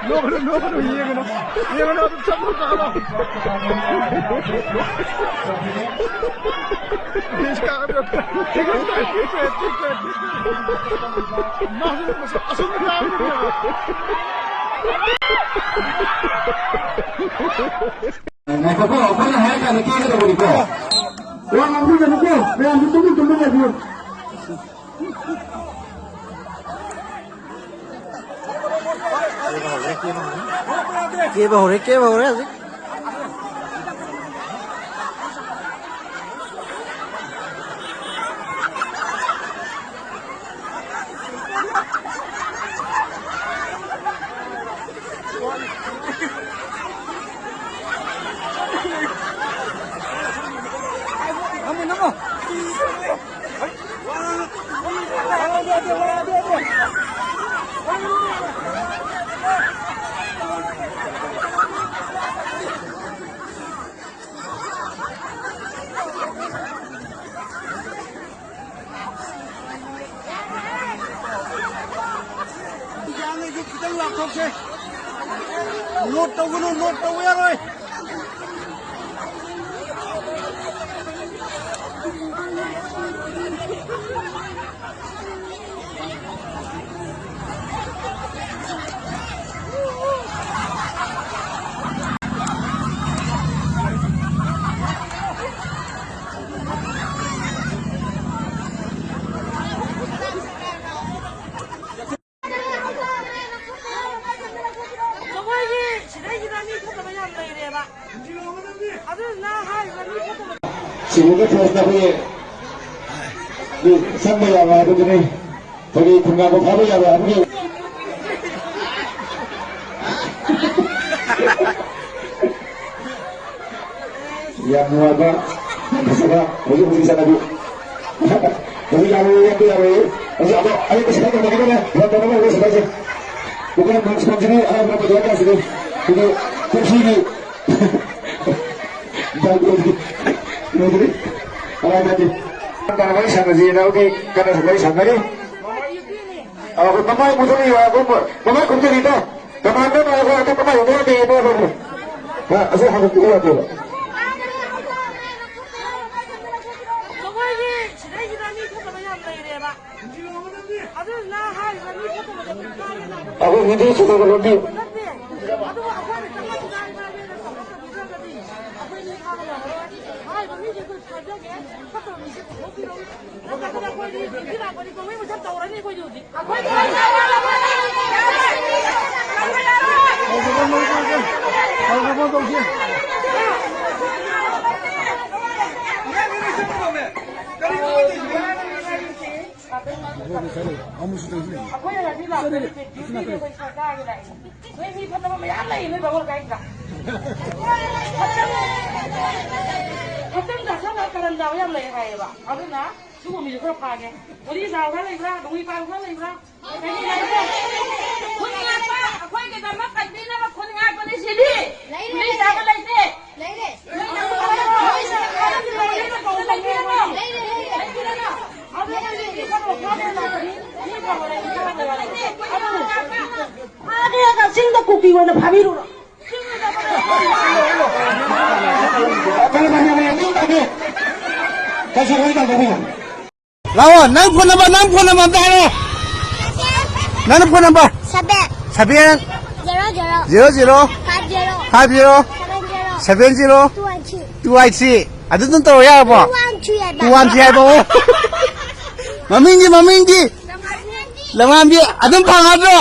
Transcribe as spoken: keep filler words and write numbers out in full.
ꯅꯣꯛꯀꯅꯨ, ꯅꯣꯛꯀꯅꯨ, ꯌꯦꯡꯒꯅꯨ꯫ ꯌꯦꯡꯒꯅꯨ, ꯑꯗꯨꯝ ꯆꯞ ꯆꯞ ꯀꯥꯈꯠꯂꯣ꯫ ꯄ꯭ꯂꯤꯖ ꯀꯥꯈꯠꯄꯤꯌꯨ꯫ ꯇꯤꯛ ꯇꯛ, ꯇꯤꯛ ꯇꯛ, ꯇꯤꯛ ꯇꯛ꯫ ꯃꯥꯁꯨ ꯑꯁꯣꯝꯗ ꯀꯥꯈꯠꯄꯤꯌꯨ꯫ ꯉꯥꯏꯈꯣꯀꯣ, ꯑꯩꯈꯣꯏꯅ ꯍꯥꯏꯔ ꯀꯥꯟꯗ ꯀꯦꯒꯗꯧꯕꯅꯤꯀꯣ꯫ ꯋꯥ ꯉꯥꯡꯕꯤꯒꯅꯨꯀꯣ, ꯃꯌꯥꯝꯁꯨ ꯇꯨꯃꯤꯟ ꯇꯨꯃꯤꯟ ꯂꯩꯕꯤꯌꯨ꯫ ꯀꯦꯕ ꯍꯧꯔꯦ, ꯀꯦꯕ ꯍꯧꯔꯦ ꯍꯧꯖꯤꯛ꯫ ꯈꯤꯇꯪ ꯂꯥꯞꯊꯣꯛꯁꯦ꯫ ꯅꯣꯠ ꯇꯧꯒꯅꯨ, ꯅꯣꯠ ꯇꯧꯕ ꯌꯥꯔꯣꯏ꯫ ꯃꯈꯣꯏꯒꯤ ꯁꯤꯗꯩꯁꯤꯗ ꯃꯤ ꯐꯠꯇꯕ ꯌꯥꯝ ꯂꯩꯔꯦꯕ꯫ ꯑꯗꯨꯗꯨꯅ ꯍꯥꯏꯔꯤꯕ ꯃꯤ ꯐꯠꯇꯕ ꯁꯤꯒꯨꯝꯕ ꯄꯣꯁꯇ ꯑꯩꯈꯣꯏꯒꯤ ꯃꯤ ꯆꯪꯕ ꯌꯥꯕ ꯍꯥꯏꯕꯗꯨꯅꯤ꯫ ꯑꯩꯈꯣꯏꯒꯤ ꯈꯨꯟꯒꯥꯕ ꯐꯥꯕ ꯌꯥꯕ ꯍꯥꯏꯕꯒꯤ ꯌꯥꯝ ꯅꯨꯡꯉꯥꯏꯕ, ꯌꯥꯝ ꯐꯖꯕ ꯍꯧꯖꯤꯛ ꯍꯧꯖꯤꯛ ꯆꯠꯅꯕꯤ꯫ ꯍꯧꯖꯤꯛ ꯌꯥꯔꯣꯏ, ꯌꯥꯔꯣꯏ, ꯌꯥꯔꯣꯏ꯫ ꯍꯧꯖꯤꯛ ꯑꯗꯣ ꯑꯌꯦꯡꯕ ꯁꯤꯐꯥꯏ ꯇꯧꯅꯈꯤꯗꯣꯔꯦ꯫ ꯂꯝꯗꯝ ꯑꯃ ꯑꯣꯏꯕ ꯁꯤꯐꯥꯏꯁꯦ꯫ ꯄꯨꯈ꯭ꯔꯝꯕꯝ ꯁꯤꯐꯥꯏꯁꯤꯗꯤ ꯑꯍꯥꯟꯕ ꯄꯟꯖꯥꯕ ꯇꯥꯁꯤꯗꯤ꯫ ꯁꯤꯗꯤ ꯀꯨꯝꯁꯤꯒꯤ ꯀꯅꯥ ꯋꯥꯔꯤ ꯁꯥꯟꯅꯁꯤꯅ ꯍꯧꯖꯤꯛ ꯀꯟꯅ ꯋꯥꯔꯤ ꯁꯥꯟꯅꯔꯤ꯫ ꯑꯩꯈꯣꯏ ꯃꯃꯥꯏ ꯃꯨꯊꯠꯂꯤꯕ, ꯑꯩꯈꯣꯏ ꯃꯃꯥꯏ ꯈꯨꯝꯖꯤꯜꯂꯤꯗ꯫ ꯀꯃꯥꯟꯗꯣ ꯅꯥꯏꯕ ꯑꯗꯨ ꯃꯃꯥꯏ ꯃꯨꯊꯠꯂꯤꯗ꯫ ꯑꯁꯤ ꯍꯥꯟꯅ ꯄꯤꯕ ꯌꯥꯗꯦꯕ꯫ ꯑꯩꯈꯣꯏꯒꯤ ꯁꯤꯗꯩꯁꯤꯗ ꯃꯤ ꯊꯣꯛꯇꯕ ꯌꯥꯝ ꯂꯩꯔꯦꯕ꯫ ꯑꯗꯨꯗꯨꯅ ꯍꯥꯏꯔꯤꯕ ꯃꯤ ꯊꯣꯛꯇꯕꯁꯦ ꯄꯨꯡꯇꯥ ꯇꯥꯔꯦꯅ꯫ ꯑꯩꯈꯣꯏ ꯃꯤꯗꯤ ꯁꯨꯗꯅ ꯂꯧꯕꯤꯌꯨ꯫ ꯅꯠꯇꯦ꯫ ꯑꯗꯨꯕꯨ ꯑꯩꯈꯣꯏꯅ ꯆꯪꯉꯛꯄꯗ ꯍꯥꯏꯕ ꯃꯤꯅ ꯆꯪꯉꯛꯇꯕꯤꯗ꯭ꯔꯒꯗꯤ ꯑꯩꯈꯣꯏ ꯃꯤ ꯐꯥꯕ ꯌꯥꯔꯣꯏ꯫ ꯍꯥꯏꯔꯤꯕ ꯃꯤꯁꯤꯡꯗꯨ ꯊꯥꯖꯒꯦ꯫ ꯐꯠꯇꯕ ꯃꯤꯁꯦ ꯄꯨꯊꯣꯛꯄꯤꯔꯛꯎ꯫ ꯅꯠꯇ꯭ꯔꯒꯅ ꯑꯩꯈꯣꯏꯗꯤ ꯗ꯭ꯌꯨꯇꯤ ꯂꯥꯛꯄꯅꯤ, ꯀꯣꯡꯒꯩ ꯃꯁꯦꯟ ꯇꯧꯔꯅꯤ ꯑꯩꯈꯣꯏꯗꯤ ꯍꯧꯖꯤꯛ꯫ ꯑꯩꯈꯣꯏꯅ ꯉꯁꯤ ꯂꯥꯛꯄꯁꯦ ꯗ꯭ꯌꯨꯇꯤꯗꯤ ꯑꯩꯈꯣꯏ ꯁꯔꯀꯥꯔꯒꯤ ꯂꯥꯛꯏꯅꯤ꯫ ꯅꯣꯏ ꯃꯤ ꯐꯠꯇꯕ ꯃꯌꯥꯝ ꯂꯩꯌꯦ ꯅꯣꯏ ꯕꯥꯃꯣꯟ ꯂꯩꯀꯥꯏꯁꯤꯗ꯫ ꯍꯛꯆꯥꯡ ꯆꯥꯛꯁꯪꯗ ꯀꯔꯟ ꯇꯥꯕ ꯌꯥꯝ ꯂꯩ ꯍꯥꯏꯌꯦꯕ꯫ ꯑꯗꯨꯅ ꯁꯤꯒꯨꯝꯕ ꯃꯤꯁꯨ ꯈꯔ ꯐꯥꯒꯦ꯫ ꯋꯥꯔꯤ ꯁꯥꯕ ꯈꯔ ꯂꯩꯕ꯭ꯔꯥ? ꯅꯣꯡꯃꯩ ꯄꯥꯏꯕ ꯈꯔ ꯂꯩꯕ꯭ꯔꯥ? ꯈꯨꯟ ꯉꯥꯛꯄ, ꯑꯩꯈꯣꯏꯒꯤꯗꯃꯛ ꯀꯟꯕꯤꯅꯕ ꯈꯨꯟ ꯉꯥꯛꯄꯅꯤ ꯁꯤꯗꯤ꯫ ꯂꯩꯔꯦ, ꯄꯨꯂꯤꯁ ꯂꯩꯔꯦ꯫ ꯆꯥꯕ ꯂꯩꯇꯦ꯫ ꯂꯩꯔꯦ꯫ ꯂꯩꯔꯦ, ꯂꯩꯔꯦ꯫ ꯐꯥꯒꯦꯒ ꯆꯤꯡꯗ ꯀꯨꯀꯤ ꯑꯣꯏꯅ ꯐꯥꯕꯤꯔꯨꯔꯣ꯫ ꯀꯩꯁꯨ ꯀꯩꯁꯨ ꯇꯧꯗꯕꯅꯤ꯫ ꯂꯥꯛꯑꯣ, ꯅꯪ ꯐꯣꯟ ꯅꯝꯕꯔ, ꯅꯪ ꯐꯣꯟ ꯅꯝꯕꯔ ꯑꯝꯇ ꯍꯥꯏꯔꯣ꯫ ꯅꯪ phone number. Seven. Seven. Zero zero. Zero zero. Five zero. Five zero. Seven zero. Seven zero. Two one three. Two one three. ꯑꯗꯨ ꯑꯗꯨꯝ ꯇꯧꯔꯣ, ꯌꯥꯔꯕꯣ? Two one three ꯍꯥꯏꯕ꯫ Two one three ꯍꯥꯏꯕ, ꯑꯣ꯫ ꯃꯃꯤꯡꯗꯤ, ꯃꯃꯤꯡꯗꯤ? ꯂꯝꯉꯥꯟꯕꯤ꯫ ꯑꯗꯨꯝ ꯐꯪꯉꯗ꯭ꯔꯣ?